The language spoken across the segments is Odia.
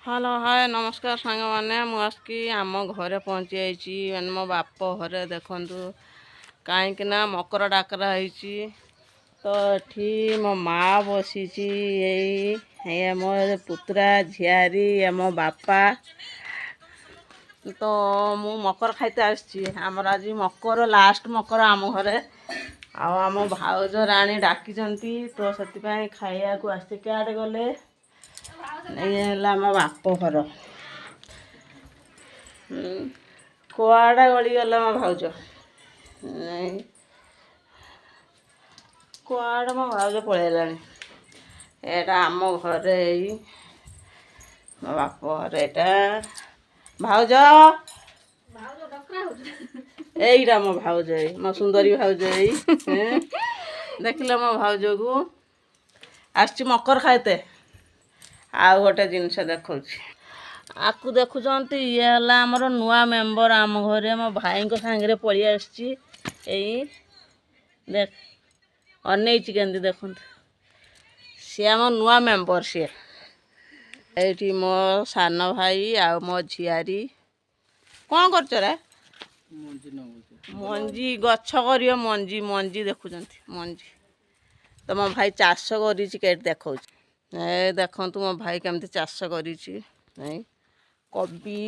ହ୍ୟାଲୋ, ହାଏ, ନମସ୍କାର ସାଙ୍ଗମାନେ। ମୁଁ ଆସିକି ଆମ ଘରେ ପହଞ୍ଚି ଯାଇଛି, ମାନେ ମୋ ବାପ ଘରେ। ଦେଖନ୍ତୁ, କାହିଁକି ନା ମକର ଡାକରା ହେଇଛି ତ ଏଠି ମୋ ମା ବସିଛି। ଏଇ ଏଇ ମୋ ପୁତୁରା, ଝିଆରୀ, ଆମ ବାପା। ତ ମୁଁ ମକର ଖାଇତେ ଆସିଛି। ଆମର ଆଜି ମକର, ଲାଷ୍ଟ ମକର ଆମ ଘରେ। ଆଉ ଆମ ଭାଉଜ ରାଣୀ ଡାକିଛନ୍ତି, ତ ସେଥିପାଇଁ ଖାଇବାକୁ ଆସିଛି। କୁଆଡ଼େ ଗଲେ? ଇଏ ହେଲା ଆମ ବାପ ଘର। କୁଆଡ଼େ ଗଳିଗଲା ମୋ ଭାଉଜ? ନାଇଁ, କୁଆଡ଼େ ମୋ ଭାଉଜ ପଳେଇଲାଣି। ଏଇଟା ଆମ ଘରେ, ଏଇ ମୋ ବାପ ଘରେ ଏଇଟା। ଭାଉଜ, ଏଇଟା ମୋ ଭାଉଜ, ଏଇ ମୋ ସୁନ୍ଦରୀ ଭାଉଜ। ଏଇ ଦେଖିଲେ ମୋ ଭାଉଜକୁ। ଆସିଛି ମକର ଖାଇତେ। ଆଉ ଗୋଟେ ଜିନିଷ ଦେଖାଉଛି। ଆକୁ ଦେଖୁଛନ୍ତି? ଇଏ ହେଲା ଆମର ନୂଆ ମେମ୍ବର ଆମ ଘରେ। ମୋ ଭାଇଙ୍କ ସାଙ୍ଗରେ ପଳେଇ ଆସିଛି। ଏଇ ଦେଖ, ଅନେଇଛି କେମିତି ଦେଖନ୍ତୁ। ସିଏ ଆମ ନୂଆ ମେମ୍ବର ସିଏ। ଏଇଠି ମୋ ସାନ ଭାଇ ଆଉ ମୋ ଝିଆରୀ। କ'ଣ କରୁଛ ରେ? ମଞ୍ଜି ଗଛ କରିବ। ମଞ୍ଜି, ମଞ୍ଜି ଦେଖୁଛନ୍ତି। ମଞ୍ଜି ତ ମୋ ଭାଇ ଚାଷ କରିଛି, କେଠି ଦେଖାଉଛି। ଏ ଦେଖନ୍ତୁ, ମୋ ଭାଇ କେମିତି ଚାଷ କରିଛି। ଏଇ କୋବି,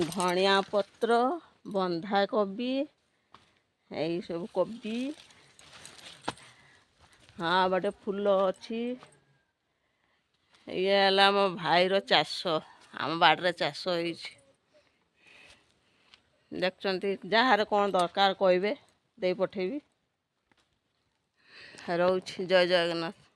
ଧଣିଆ ପତ୍ର, ବନ୍ଧାକୋବି, ଏଇ ସବୁ କୋବି। ହଁ, ଗୋଟେ ଫୁଲ ଅଛି। ଇଏ ହେଲା ଆମ ଭାଇର ଚାଷ। ଆମ ବାଡ଼ିରେ ଚାଷ ହେଇଛି, ଦେଖୁଛନ୍ତି। ଯାହାର କ'ଣ ଦରକାର କହିବେ, ଦେଇ ପଠେଇବି। ରହୁଛି, ଜୟ ଜଗନ୍ନାଥ।